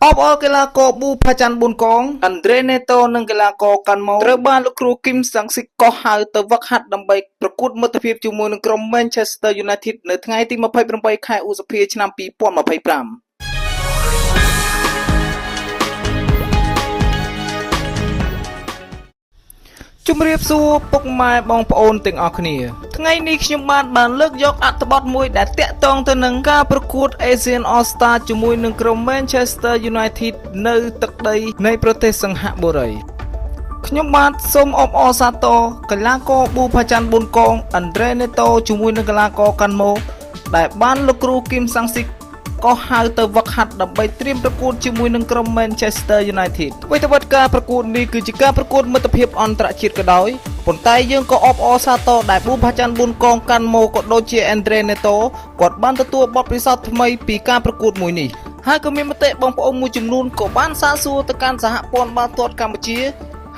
អបអរកីឡាករប៊ូផាចាន់បួនកងអាន់ដ្រេណេតូនិងកីឡាករកាន់ម៉ូត្រូវបានលោកគ្រូគីមសាំងស៊ីកកោះហៅទៅវឹកហាត់ដើម្បីប្រកួតមិត្តភាពជាមួយនឹងក្រុម Manchester United នៅថ្ងៃទី28ខែឧសភាឆ្នាំ2025ជំរាបសួរពុកម៉ែបងប្អូនទាំងអស់គ្នាថ្ងៃនេះខ្ញុំបាទបានលើកយកអត្ថបទមួយដែលតាក់ទងទៅនឹងការប្រកួត Asian All Star ជាមួយនឹងក្រុម Manchester United នៅទឹកដីនៃប្រទេសសិង្ហបុរីខ្ញុំបាទសូមអបអរសាទរកីឡាករប៊ូផាចាន់បួនកងអាន់ដ្រេណេតូជាមួយនឹងកីឡាករកាន់ម៉ូដែលបានលោកគ្រូគីមសាំងស៊ីកក៏ហៅទៅវឹកហាត់ដើម្បីត្រៀមប្រកួតជាមួយនឹងក្រុម Manchester United អ្វីត្បិតការប្រកួតនេះគឺជាការប្រកួតមិត្តភាពអន្តរជាតិក៏ដោយប៉ុន្តែយើងក៏អបអរសាទរដែលប៊ូផាចាន់បួនកងកាន់ម៉ូក៏ដូចជា Andre Neto គាត់បានទទួលបទពិសោធន៍ថ្មីពីការប្រកួតមួយនេះហើយក៏មានមតិបងប្អូនមួយចំនួនក៏បានសាកសួរទៅកាន់សហព័ន្ធបាល់ទាត់កម្ពុជា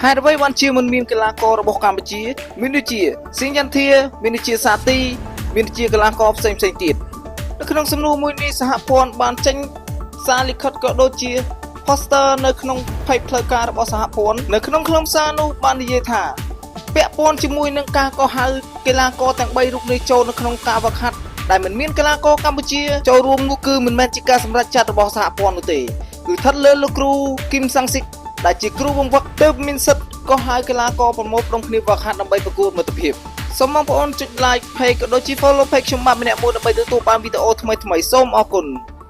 ហេតុអ្វីបានជាមិនមានកីឡាកររបស់កម្ពុជាមានដូចជាស៊ីងយ៉ាន់ធាមានដូចជាសាទីមានដូចជាកីឡាករផ្សេងៗទៀតនៅក្នុងសំណួរមួយនេះសហព័ន្ធបានចេញសារលិខិតក៏ដូចជា poster នៅក្នុង page ផ្លូវការរបស់សហព័ន្ធនៅក្នុងខ្លឹមសារនោះបាននិយាយថាពាក់ព័ន្ធជាមួយនឹងការកោះហៅកីឡាករទាំង3រូបនេះចូលនៅក្នុងការវឹកហាត់ដែលមិនមានកីឡាករកម្ពុជាចូលរួមនោះគឺមិនមែនជាការសម្រេចចិត្តរបស់សហព័ន្ធនោះទេគឺស្ថិតលើលោកគ្រូគីមសាំងស៊ីកដែលជាគ្រូបង្វឹកទើបមានសិទ្ធិកោះហៅកីឡាករប្រមូលផ្ដុំគ្នាវឹកហាត់ដើម្បីប្រកួតមិត្តភាពសូមបងប្អូនចុច like page ក៏ដូចជា follow page ខ្ញុំបាទម្នាក់មួយដើម្បីទទួលបានវីដេអូថ្មីៗសូមអរគុណ។